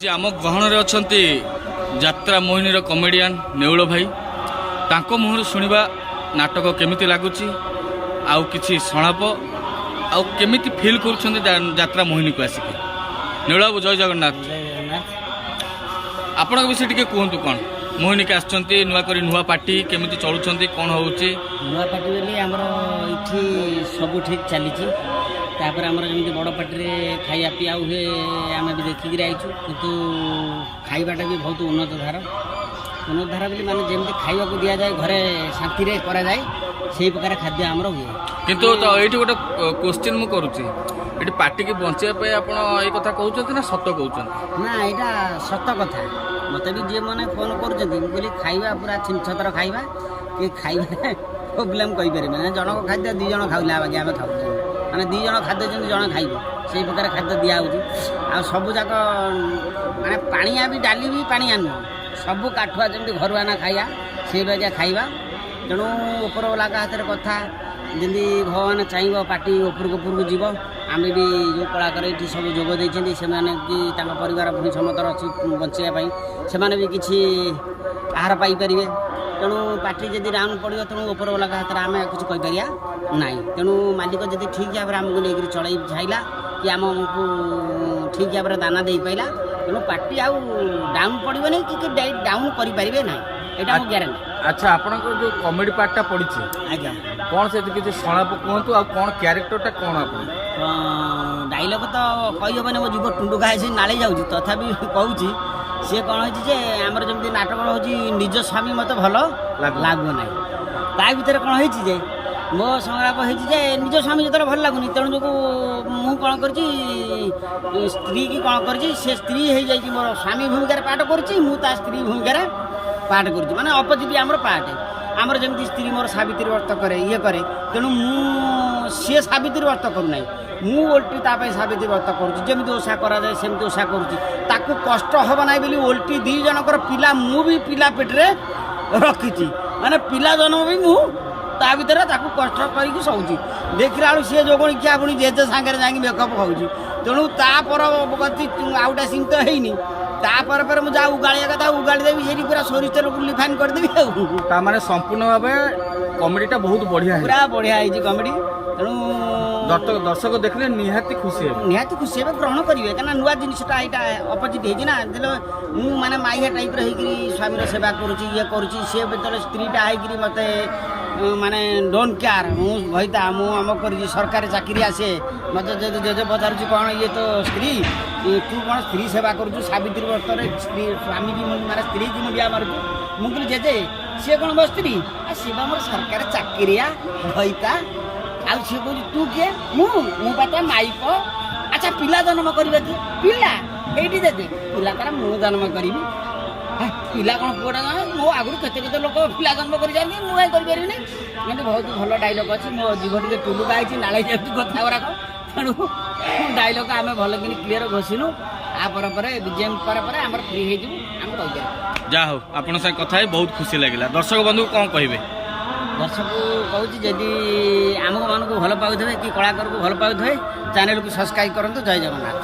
ଆମ ଗହଣରେ ଅଛନ୍ତି ଯାତ୍ରା ମୋହିନୀର କମେଡ଼ିଆନ ନେଉଳ ଭାଇ। ତାଙ୍କ ମୁହଁରୁ ଶୁଣିବା ନାଟକ କେମିତି ଲାଗୁଛି, ଆଉ କିଛି ସଂଳାପ, ଆଉ କେମିତି ଫିଲ୍ କରୁଛନ୍ତି ଯାତ୍ରା ମୋହିନୀକୁ ଆସିକି। ନେଉଳ ବାବୁ, ଜୟ ଜଗନ୍ନାଥ। ଜୟ ଜଗନ୍ନାଥ। ଆପଣଙ୍କ ବିଷୟରେ ଟିକେ କୁହନ୍ତୁ, କ'ଣ ମୋହିନୀକି ଆସିଛନ୍ତି ନୂଆ କରି, ନୂଆ ପାର୍ଟି, କେମିତି ଚଳୁଛନ୍ତି, କ'ଣ ହେଉଛି? ନୂଆ ପାର୍ଟି ବୋଲି ଆମର ଏଠି ସବୁ ଠିକ୍ ଚାଲିଛି। ତାପରେ ଆମର ଯେମିତି ବଡ଼ ପାର୍ଟିରେ ଖାଇବା ପିଇବା ହୁଏ, ଆମେ ବି ଦେଖିକିରି ଆଇଛୁ। କିନ୍ତୁ ଖାଇବାଟା ବି ବହୁତ ଉନ୍ନତ ଧାର, ଉନ୍ନତ ଧାରା ବୋଲି ମାନେ ଯେମିତି ଖାଇବାକୁ ଦିଆଯାଏ, ଘରେ ଶାନ୍ତିରେ କରାଯାଏ, ସେଇ ପ୍ରକାର ଖାଦ୍ୟ ଆମର ହୁଏ। କିନ୍ତୁ ତ ଏଇଠି ଗୋଟେ କୋଶ୍ଚିନ୍ ମୁଁ କରୁଛି, ଏଠି ପାର୍ଟିକି ବଞ୍ଚେଇବା ପାଇଁ ଆପଣ ଏଇ କଥା କହୁଛନ୍ତି ନା ସତ କହୁଛନ୍ତି? ନା, ଏଇଟା ସତ କଥା। ମୋତେ ବି ଯିଏ ମାନେ ଫୋନ୍ କରୁଛନ୍ତି, ମୁଁ କହିଲି ଖାଇବା ପୁରା ଛିନଛତର ଖାଇବା କି ଖାଇବା ପ୍ରୋବ୍ଲେମ୍ କହିପାରିବେ ନା। ଜଣଙ୍କ ଖାଦ୍ୟ ଦୁଇ ଜଣ ଖାଇଲା ବାକି ଆମେ ଖାଉଛୁ, ମାନେ ଦୁଇ ଜଣ ଖାଦ୍ୟ ଯେମିତି ଜଣେ ଖାଇବ, ସେଇ ପ୍ରକାର ଖାଦ୍ୟ ଦିଆହେଉଛି। ଆଉ ସବୁ ଯାକ ମାନେ ପାଣିଆ ବି, ଡାଲି ବି ପାଣିଆ ନୁହଁ, ସବୁ କାଠୁଆ, ଯେମିତି ଘରୁଆ ନା ଖାଇବା ସେଇ ବାଗିଆ ଖାଇବା। ତେଣୁ ଉପରବାଲାଙ୍କ ହାତରେ କଥା, ଯେମିତି ଭଗବାନ ଚାହିଁବ ପାର୍ଟି ଉପରକୁ ଉପରକୁ ଯିବ। ଆମେ ବି ଯେଉଁ କଳାକାର ଏଠି ସବୁ ଯୋଗ ଦେଇଛନ୍ତି, ସେମାନେ କି ତାଙ୍କ ପରିବାର ପୁଣି ସମସ୍ତର ଅଛି ବଞ୍ଚିବା ପାଇଁ, ସେମାନେ ବି କିଛି ଆହାର ପାଇପାରିବେ। ତେଣୁ ପାର୍ଟି ଯଦି ଡାଉନ୍ ପଡ଼ିବ, ତେଣୁ ଉପରବାଲାଙ୍କ ହାତରେ, ଆମେ କିଛି କହିପାରିବା ନାହିଁ। ତେଣୁ ମାଲିକ ଯଦି ଠିକ୍ ଭାବରେ ଆମକୁ ନେଇକରି ଚଳେଇ ଚାହିଁଲା କି ଆମକୁ ଠିକ୍ ଭାବରେ ଦାନା ଦେଇପାରିଲା, ତେଣୁ ପାର୍ଟି ଆଉ ଡାଉନ୍ ପଡ଼ିବନି କି ଡାଉନ୍ କରିପାରିବେ ନାହିଁ, ଏଇଟା ଆମ ଗ୍ୟାରେଣ୍ଟି। ଆଚ୍ଛା, ଆପଣଙ୍କର ଯୋଉ କମେଡି ପାର୍ଟଟା ପଡ଼ିଛି, କ'ଣ ସେଥି କିଛି ସଂଳାପ କୁହନ୍ତୁ, ଆଉ କ'ଣ କ୍ୟାରେକ୍ଟରଟା କ'ଣ ଆପଣ? ଡାଇଲଗ ତ କହିହେବନି, ମୋ ଜିଭ ଟୁଣ୍ଡୁକା ହେଇଛି, ନାଳି ଯାଉଛି, ତଥାପି କହୁଛି। ସିଏ କ'ଣ ହେଇଛି ଯେ ଆମର ଯେମିତି ନାଟକ ହେଉଛି, ନିଜ ସ୍ୱାମୀ ମୋତେ ଭଲ ଲାଗୁନାହିଁ। ତା ଭିତରେ କ'ଣ ହେଇଛି ଯେ ମୋ ସଂଳାପ ହେଇଛି ଯେ ନିଜ ସ୍ୱାମୀ ଯେତେବେଳେ ଭଲ ଲାଗୁନି, ତେଣୁ ଯୋଗୁଁ ମୁଁ କ'ଣ କରିଛି, ସ୍ତ୍ରୀ କି କ'ଣ କରିଛି, ସେ ସ୍ତ୍ରୀ ହେଇଯାଇଛି, ମୋର ସ୍ୱାମୀ ଭୂମିକାରେ ପାଠ କରୁଛି, ମୁଁ ତା ସ୍ତ୍ରୀ ଭୂମିକାରେ ପାଠ କରୁଛି, ମାନେ ଅପୋଜିଟ୍ ଆମର ପାଠ। ଆମର ଯେମିତି ସ୍ତ୍ରୀ ମୋର ସାବିତ୍ରୀ ବ୍ରତ କରେ, ଇଏ କରେ, ତେଣୁ ମୁଁ ସିଏ ସାବିତ୍ରୀ ବ୍ରତ କରୁନାହିଁ, ମୁଁ ଓଲଟି ତା ପାଇଁ ସାବିତ୍ରୀ ବ୍ରତ କରୁଛି। ଯେମିତି ଓଷା କରାଯାଏ ସେମିତି ଓଷା କରୁଛି। ତାକୁ କଷ୍ଟ ହେବ ନାହିଁ ବୋଲି ଓଲଟି ଦୁଇ ଜଣଙ୍କର ପିଲା ମୁଁ ବି ପିଲା ପେଟରେ ରଖିଛି, ମାନେ ପିଲା ଜନ୍ମ ବି ମୁଁ ତା ଭିତରେ ତାକୁ କଷ୍ଟ କରିକି ସହୁଛି। ଦେଖିଲା ବେଳକୁ ସିଏ ଯୋଗଣୀ ଖିଆ ପୁଣି ଜେଜେ ସାଙ୍ଗରେ ଯାଇକି ମେକଅପ୍ ହେଉଛି। ତେଣୁ ତା ପରବର୍ତ୍ତୀ ଆଉ ଗୋଟେ ସିନ୍ ତ ହେଇନି, ତାପରେ ପରେ ମୁଁ ଯାହା ଉଗାଳିବା କଥା ଉଗାଳି ଦେବି, ସେଇଠି ପୁରା ସୋରିଷ ତେଲକୁ ରିଫାଇନ୍ କରିଦେବି ଆଉ। ତା ମାନେ ସମ୍ପୂର୍ଣ୍ଣ ଭାବେ କମେଡିଟା ବହୁତ ବଢିଆ ହେଇଛି। ପୁରା ବଢ଼ିଆ ହେଇଛି କମେଡ଼ି, ତେଣୁ ଦର୍ଶକ ଦେଖିଲେ ନିହାତି ଖୁସି ହେବେ। ନିହାତି ଖୁସି ହେବେ, ଗ୍ରହଣ କରିବେ, କାହିଁକିନା ନୂଆ ଜିନିଷଟା ଏଇଟା ଅପୋଜିଟ୍ ହେଇଛି ନା। ଯେତେବେଳେ ମୁଁ ମାନେ ମାଇହା ଟାଇପ୍ର ହେଇକିରି ସ୍ୱାମୀର ସେବା କରୁଛି, ଇଏ କରୁଛି, ସିଏ ଯେତେବେଳେ ସ୍ତ୍ରୀଟା ହେଇକିରି ମୋତେ ମାନେ don't care, ମୁଁ ଘଇତା, ମୁଁ ଆମ କରିଛି, ସରକାରୀ ଚାକିରି ଆସେ, ମୋତେ ଯଦି ଜେଜେ ପଚାରୁଛି, କ'ଣ ଇଏ ତ ସ୍ତ୍ରୀ, ତୁ କ'ଣ ସ୍ତ୍ରୀ ସେବା କରୁଛୁ, ସାବିତ୍ରୀ ବ୍ରତରେ ସ୍ତ୍ରୀ ସ୍ୱାମୀ କି ମାନେ ସ୍ତ୍ରୀ କି ମୁଣ୍ଡିଆ ମାରୁଛୁ? ମୁଁ କହିଲି, ଜେଜେ, ସିଏ କ'ଣ ମୋ ସ୍ତ୍ରୀ? ଆଉ ସିଏ ବା ମୋର ସରକାରୀ ଚାକିରିଆ ଘଇତା। ଆଉ ସିଏ କହୁଛି, ତୁ କିଏ? ମୁଁ ବା ତା ମାଇପ। ଆଚ୍ଛା, ପିଲା ଜନ୍ମ କରିବା କି? ପିଲା ଏଇଠି ଦେଖେ, ପିଲା ତାର ମୁଁ ଜନ୍ମ କରିବି। ହେ, ପିଲା କ'ଣ ପୁଅଟା ଜନ୍ମ? ମୋ ଆଗରୁ କେତେ କେତେ ଲୋକ ପିଲା ଜନ୍ମ କରିଯାନ୍ତି, ମୁଁ କାହିଁ କରିପାରିବିନି? ଏମିତି ବହୁତ ଭଲ ଡାଇଲଗ ଅଛି। ମୋ ଜିଭ ଟିକେ ଟୁଲୁକା ହେଇଛି, ନାଳେଇ ଯାଉଛି କଥା ଗୁଡ଼ାକ। ତେଣୁ ଡାଇଲଗ ଆମେ ଭଲ କିନି କ୍ଲିୟର ଘୋଷିନୁ। ଆ ପରେ ପରେ ବିଜେଏମ୍ ପରେ ପରେ ଆମର ଫ୍ରି ହେଇଯିବୁ, ଆମେ କହିପାରିବୁ। ଯାହା ହଉ, ଆପଣଙ୍କ ସାଙ୍ଗେ କଥା ହେଇ ବହୁତ ଖୁସି ଲାଗିଲା। ଦର୍ଶକ ବନ୍ଧୁ କ'ଣ କହିବେ? ଦର୍ଶକକୁ କହୁଛି, ଯଦି ଆମକୁ ମାନଙ୍କୁ ଭଲ ପାଉଥିବେ କି କଳାକାରକୁ ଭଲ ପାଉଥିବେ, ଚ୍ୟାନେଲକୁ ସବସ୍କ୍ରାଇବ୍ କରନ୍ତୁ। ଜୟ ଜଗନ୍ନାଥ।